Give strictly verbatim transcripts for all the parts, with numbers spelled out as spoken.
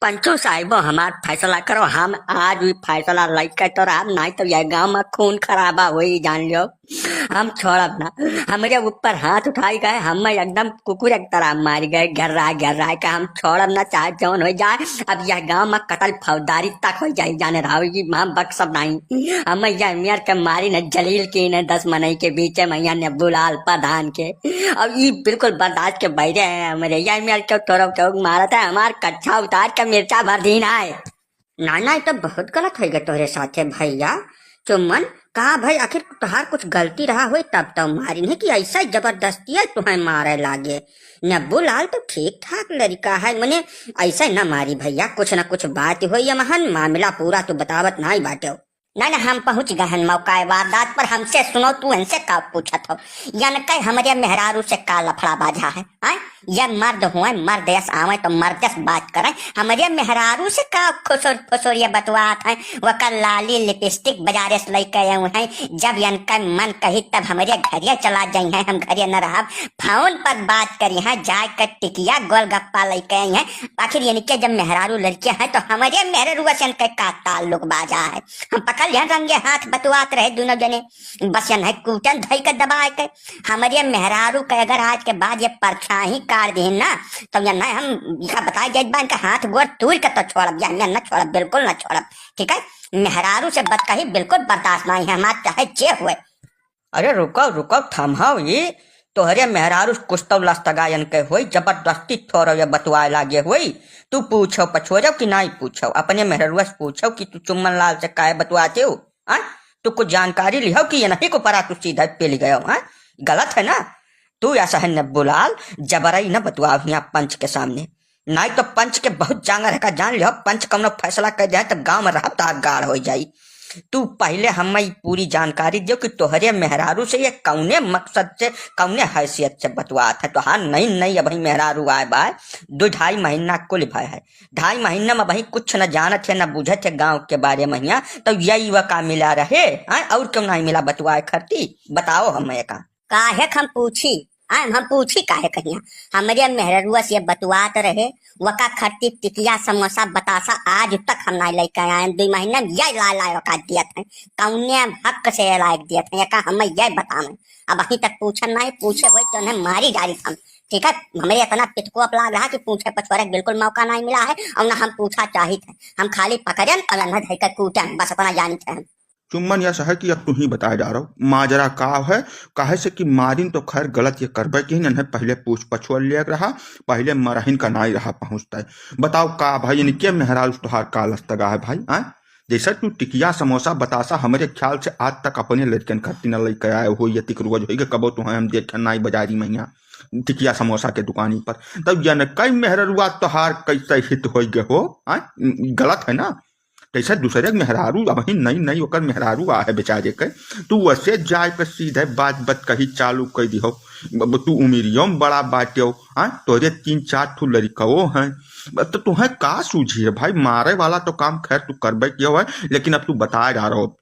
पंचो साहिबो, हमार फैसला करो, हम आज भी फैसला लइके तो रहब, नाहीं तो यह गाँव मा खून खराबा होई, जान लियो। हम छोड़ब ना, हमरे ऊपर हाथ उठाई गए, हम एकदम कुकुर एक तरह मारी गए, घेर्रा घेर्रा के हम छोड़ब ना, चाहे जौन होइ जाए। अब यह गाँव मा कतल फौजदारी तक होइ जाए, जाने रहो, ये हम बख्शब नाहीं। हम यह मेर के मारी न जलील की न दस मनई के बीच में यहाँ नेबूलाल प्रधान के। अब ई बिल्कुल बर्दाश्त के बहरे हैं हमरे, यह मेर के तोरो के मारत है, हमार कच्छा उतार के मिर्चा भर दीन है। ना, ना, ई तो बहुत गलत होइ गए तोहरे साथे भइया। चुम्मन, का भाई, आखिर तोहार कुछ गलती रहा होई तब तो मारिन है कि ऐसा ही जबरदस्ती है तुहें मारे लागे? नेबूलाल तो ठीक ठाक लड़का है, मने ऐसा ही ना मारी भइया, कुछ ना कुछ बात होई, ये महन मामला पूरा तू बतावत नाहीं बाटे। ना, ना, हम पहुँच गए हन मौका वारदात पर, हमसे सुनो, तू इनसे का पूछत हो? यनके हमरे मेहरारू से का लफड़ा बाझा है, हैं? ये मर्द हुए, मर्द यस आवे तो मर्द यस बात करें। हमरे मेहरारू से का खुसुर फुसुर ये बतवात हैं? वकर लाली लिपस्टिक बाजारे से लइके आए हैं, जब यनके मन कही तब हमरे घरे चला जाई हैं, हम घरे न रहब। फोन पर बात करी हैं, जाए के टिकिया गोलगप्पा लइके आई हैं। आखिर इनके जब मेहरारू लड़के हैं तो हमरे मेहरारू से इनके का ताल्लुक बाझा है? हम पकड़ लिहन रंगे हाथ बतवात रहे दोनों जने, बस यन्है कूटन धई के दबाए के। हमरे मेहरारू के अगर आज के बाद ये परछाई काट दिहिन ना, तो यन्है हम इका बताए जाइत बा, इनका हाथ गोड़ तूर के तो छोड़ब, या हम ना छोड़ब, बिल्कुल ना छोड़ब, ठीक है? मेहरारू से बतकही बिल्कुल बर्दाश्त नाहीं है हमार, चाहे जे हुए। अरे रुको, रुको, थम्हव, ई तोहरे मेहरारू से कुछ तो लस्तगायन के होई, जबरदस्ती थोरो ये बतुआए लागे होई। तू पूछो पछोरो कि नाहीं पूछो, अपने मेहरारू से पूछो कि तू चुम्मन लाल से काहे बतुआते हो? हाँ? तू कुछ जानकारी लिहो कि ये नहीं को परा तू सीधा पेल गयो, हाँ? गलत है ना? तू ऐसा है नेबूलाल, जबरई न बतुआव हियाँ पंच के सामने। नाहीं तो पंच के बहुत जांगर है का जान लिहो, पंच कौनो फैसला कर दे तब गांव में रहब तार गाड़ हो जाई। तू पहिले हमें ई पूरी जानकारी दियो कि तोहरे मेहरारू से ये कौने मकसद से, कौने हैसियत से बतुआत है। तोहार नई नई अबही मेहरारू आए बाय, दो ढाई महीना कुल भय है। ढाई महीना में अबही कुछ न जानत है, न बूझत है गांव के बारे में हियाँ, तो यही वका मिला रहे, हाँ? और क्यों नाहीं मिला बतुआए खरती? बताओ हमें का। काहे क हम पूछी? आय, हम पूछी काहे कहिया? हमरे मेहररुआ से बतुआत रहे, वका खरती टिकिया, समोसा, बतासा आज तक हम नाहीं लइके आए। दुई महीना में यह लाए लाए वका दियत हैं। कौने हक से ये लायक दियत हैं, एका हमें यह बतावें। अबहीं तक पूछन नाहीं, पूछे होई तो उन्हें मारी डारित हम। ठीक है, हमरे इतना पितकोप लाग रहा कि पूछे पछोरे क बिल्कुल मौका नाहीं मिला है और ना हम पूछा चाहित है। हम खाली पकड़न और अन्ना धइके कूटन, बस इतना जानित है हम। चुम्मन यस है कि अब तुहीं बताए डारो, माजरा का है? काहे से कि मारिन तो खैर गलत ये करबे किहिन, इन्हें पहिले पूछ पछोर लिया रहा, पहिले मरहिन का नाई रहा पहुँचता है। बताओ का भाई, इनके मेहरारू से तोहार का लस्तगा है भाई, हाँ? जैसे तू टिकिया, समोसा, बतासा हमरे ख्याल से आज तक अपने लड़कन खातिर न लइके आए हो, ये तिक रोज होइगे, कबो तुहें हम देखे नाई बाजारी में हियाँ टिकिया समोसा के दुकानी पर, तब यनकई मेहररुआ तोहार कैसे हित होइगे हो, हाँ? गलत है ना? जैसे दूसरे के मेहरारू, अबहीं नई नई ओकर मेहरारू आ है बेचारे के, तू वसे जाए के सीधे बात बतकही चालू कर दिहो। ब-, ब-, तू उमिरियो में बड़ा बाट्यो, हाँ, तोहरे तीन चार ठो लड़िकवो हैं, ब-, तो तुहें का सूझी है भाई? मारे वाला तो काम खैर तू करबे कियो है, लेकिन अब तू बताए जा रहो।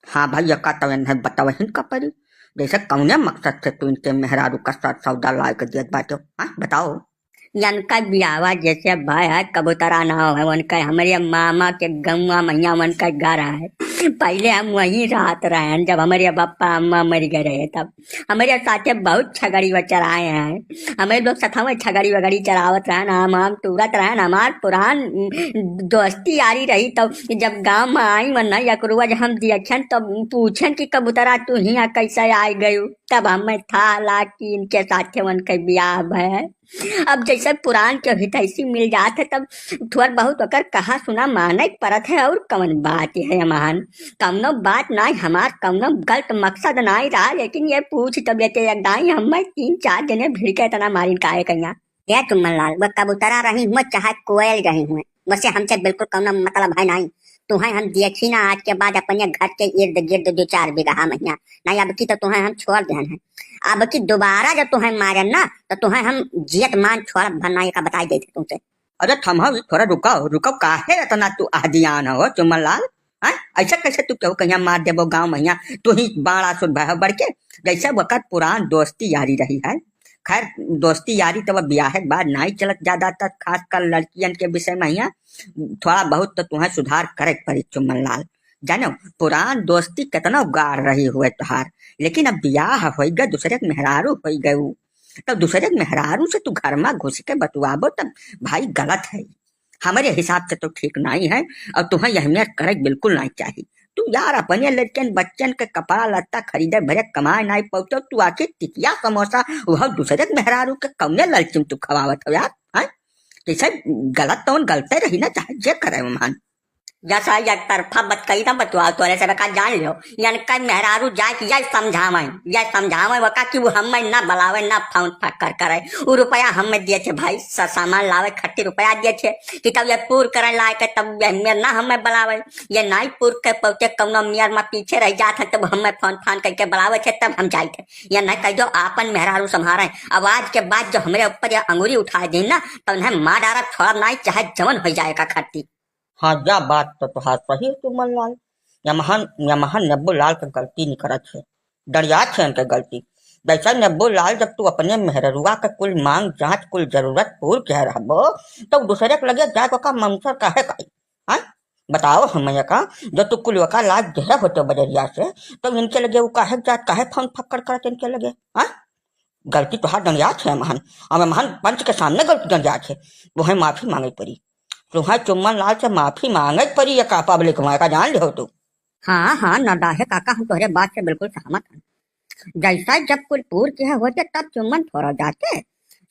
हाँ भाई, एका तो इन्हें बतवहिन का परी, जैसे कौने मकसद से तू इनके मेहरारू का साथ सौदा लाए के दियत बाट्यो, हाँ, बताओ। यनका बियाहवा जैसे भाई है, कबूतरा नाव है उनका, हमरे मामा के गौवा महिया उनका घर है। पहिले हम वहीं रहत रहन, जब हमरे बप्पा अम्मा मरि गए रहे तब। हमरे साथे बहुत छगड़ी व चराए हैं, हमरे लोग सथवा छगड़ी वगड़ी चरावत रहन, आम आम तूरत रहन। हमार पुरान दोस्ती यारी रही, तब जब गाँव में आई वरना यकरुआ जब हम देखन तब पूछन कि कबूतरा तू हियाँ कैसे आइ गयू, तब हमें था ला कि इनके साथे उनके बियाह है। अब जैसे पुरान के हितैषी मिल जात है, तब थोड़ बहुत ओकर कहा सुना माने के परत है। और कौन बात है महान, कौनो बात नाई, हमार कौनो गलत मकसद नाई रहा, लेकिन ये पूछ तब लेते एक दाई हमें तीन चार जने भिड़ के इतना मारिन काहे कहिया। ये चुम्मन लाल, वो कबूतरा रही हुए चाहे कोयल रही हुए, वसे हमसे बिल्कुल कौनो मतलब है नाई। तुहें हम देखी ना आज के बाद अपने घर के इर्द गिर्द दो चार बीघा महिया। नाई, अब की तो तुहें हम छोड़ देहन है। अब की दोबारा जब तुहें मारन ना, तो तुहें हम जियत मान छोड़ब भर नाई, का बताई देते तुमसे। अरे थम्हव, थोड़ा रुको, रुको, काहे इतना तू आदियान हो चुम्मन लाल? हैं? ऐसा कैसे तू केहू कहिया मार देबो गाँव महिया? तू ही बाड़ा सुध भय हो बढ़ के, जैसे वकर पुरान दोस्ती यारी रही है। खैर, दोस्ती यारी तब बियाह के बाद नाई चलत ज्यादातर, खासकर लड़कियन के विषय में हियाँ थोड़ा बहुत तो तुहें सुधार करे के पड़ी चुम्मन लाल। जानो, पुरान दोस्ती केतना गाढ़ रही हुए तोहार, लेकिन अब बियाह होई गए, दूसरे के मेहरारू होई गए उ, तब दूसरे के मेहरारू से तू घर में घुस के बतुआबो तब भाई गलत है। हमरे हिसाब से तो ठीक नाई है, और तुहें यह मेर करे बिल्कुल नाई चाही। तू यार अपने लड़कन बच्चन के कपड़ा लत्ता खरीदे भरे कमाए नाई पहुँचो, तू आखिर टिकिया समोसा वह दूसरे के मेहरारू के कौने ललचिम तू खवावत हो यार, हैं? जैसे गलत तौन गलते रही ना, चाहे जे करे मान। जैसा एक तरफा बतकही ना बतुआ, तोरे से बेकार जान लियो। यानी कई मेहरारू जाए कि यही समझावे, यही समझावे वका कि वो हमें ना बुलावे, ना फोन फक्कर करे। वो रुपया हमें दिए थे भाई, स-, सामान लावे खट्टी रुपया दिए थे कि तब ये पूर करे लाए के तब ये मेर ना हमें बुलावे। ये नाई पूर के पहुँचे कौनो मेर में पीछे रह जात है, तब हमें फोन फान करके बुलावे थे, तब हम जाए थे। ये नहीं कह दो आपन मेहरारू संभारे। अब आज के बाद जो हमरे ऊपर ये अंगुरी उठा दी ना, तो उन्हें मार डारा छोड़ा नाई, चाहे जवन हो जाए का खट्टी। हाँ, या बात तो तोहार सही है चुम्मन लाल। यमहन, यमहन नेब्बू लाल के गलती निकरत है, डरियात है इनके गलती। जैसा नेब्बू लाल, जब तू अपने मेहररुआ के कुल मांग जांच, कुल जरूरत पूर के रहबो, तो दूसरे के लगे जाए को का मंसर काहे का? हाँ? बताओ हमें का, जो तू कुल वका लाज देहे होते बजरिया से, तो इनके लगे वो काहे जात, काहे फोन फक्कड़ करत इनके लगे? हाँ? गलती तोहार डंडियात है महन, अब महन पंच के सामने गलती डंडियात है, वह माफी मांगे पड़ी। तुम्हें चुम्मन लाल से माफी मांगे पड़ी, ये का पब्लिक में का जान लिहो तू। हाँ, हाँ, नदाहे काका, हम तोहरे बात से बिल्कुल सहमत हैं। जैसा जब कुल पूर किया होते तब चुम्मन थोड़ा जाते।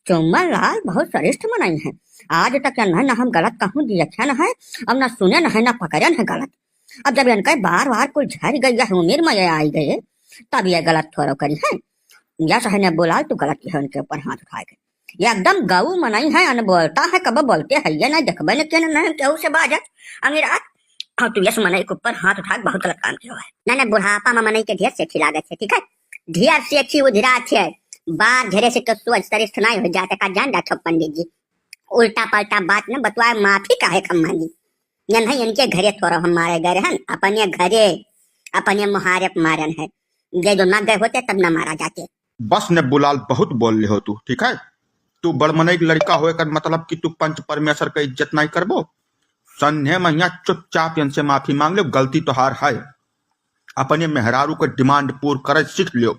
चुम्मन लाल बहुत श्रेष्ठ मनई है, आज तक यन्है ना हम गलत कहूँ दिए न है, अब ना सुने न है, ना पकड़े न है गलत। अब जब इनके बार बार कुल झर गई है, उम्र में ये आई गए, तब ये गलत थोड़ा करी है। या सही ने बोला, तू गलत किया, उनके ऊपर हाथ उठाए के। ये एकदम गऊ मनई है, अन बोलता है, कब बोलते है, ये ना देखबे न के ना, ना केहू से बाजत। अमीर आज, और तू यस मनई के ऊपर हाथ उठा के बहुत गलत काम किया है। ना, ना, बुढ़ापा में मनई के ढेर सेठी लागत है, ठीक है? ढेर सेठी उधिरात है, बात ढेरे से तो सोच सरिष्ठ नहीं हो जाते का, जान जात हो पंडित जी। उल्टा पलटा बात न बतवाए, माफी काहे कम मांगी? ये नहीं, इनके घरे थोड़ा हम मारे गए रहन, अपने घरे, अपने मुहारे पे मारन है। ये जो ना गए होते तब ना मारा जाते। बस नेब्बू लाल, बहुत बोल ले हो तू, ठीक है? तू बड़ मनई के लड़का होए कर मतलब कि तू पंच परमेश्वर का इज्जत नहीं करबो? संध्या महिया चुपचाप इनसे माफी मांग ले, गलती तोहार है। अपने मेहरारू के demand पूर करे सीख लियो।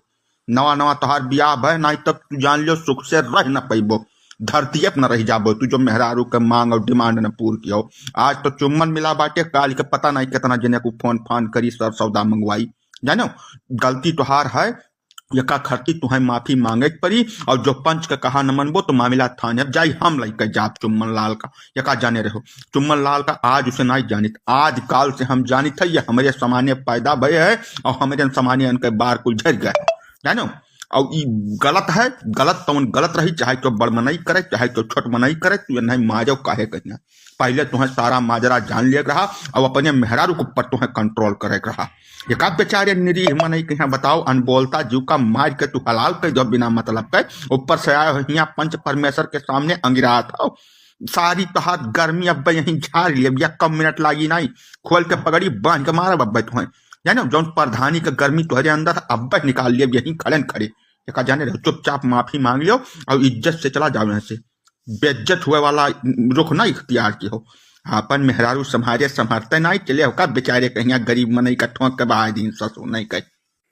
नवा नवा तोहार बियाह भय, नाई तब तू जान लियो सुख से रह न पइबो, धरती पे न रह जाबो तू, जो मेहरारू के मांग और demand न पूर कियो। आज तो चुम्मन मिला बाटे, काल के पता नहीं कितना जने को फोन फान करी, सर सौदा मंगवाई। जानो, गलती तोहार है, एका खरती तुहें माफी मांगे के पड़ी, और जो पंच का कहा न मनबो तो मामला थाने अब जाई, हम लइके जाब चुम्मन लाल का। एका जाने रहो, चुम्मन लाल का आज उसे नहीं जानित, आज काल से हम जानित है, ये हमरे समाने पैदा भय है और हमरे समाने इनके बार कुल झर गए, जानो। और ई गलत है, गलत तवन गलत रही, चाहे तो बड़ मनई करे, चाहे तो छोट मनई करे, तू नहीं मारो काहे कहिया। पहले तुहें सारा माजरा जान लिया रहा, अब अपने मेहरारू के ऊपर तुहें control करे रहा। एका बेचारे निरीह मनई के यहाँ बताओ, अनबोलता जीव का मार के तू हलाल कर दो बिना मतलब के, ऊपर से आए हो हियाँ पंच परमेश्वर के सामने अंगिरात हो। सारी तोहार गर्मी अब यहीं झाड़ ले, या कम मिनट लागी नहीं, खोल के पगड़ी बांध के मारा बब्बे तुहें। जानो, जौन प्रधानी के गर्मी तोहरे अंदर अब निकाल लिया, यहीं खड़े न खड़े। एका जाने रहो, चुपचाप माफी मांग लियो और इज्जत से चला जाओ यहाँ से। बेइज्जत हुए वाला रुख ना इख्तियार की हो। आपन मेहरारू संभारे संभारते नाई चले, ओका बेचारे कहिया गरीब मनई का ठोंक के बहाय दीन ससुर नहीं कहे।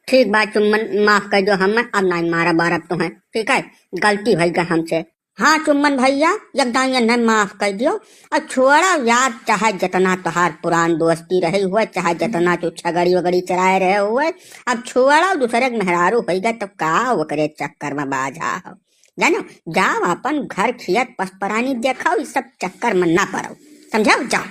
ठीक बा चुम्मन, माफ कर दो, हम अब नाई मारा बारब तुहें, ठीक है? गलती भई गा हमसे। हाँ चुम्मन भैया, एकदम ये नहीं माफ कर दियो। और छोड़ा यार, चाहे जितना तोहार पुरान दोस्ती रही हुए, चाहे जितना तू छगड़ी वगड़ी चराए रहे हुए, अब छोड़ा, दूसरे के मेहरारू होई गए, तब का ओकरे चक्कर में बाझा हो? जानो, जाओ अपन घर खियत पसपरानी देखाओ, इस सब चक्कर में ना पड़ो, समझाओ? जाओ।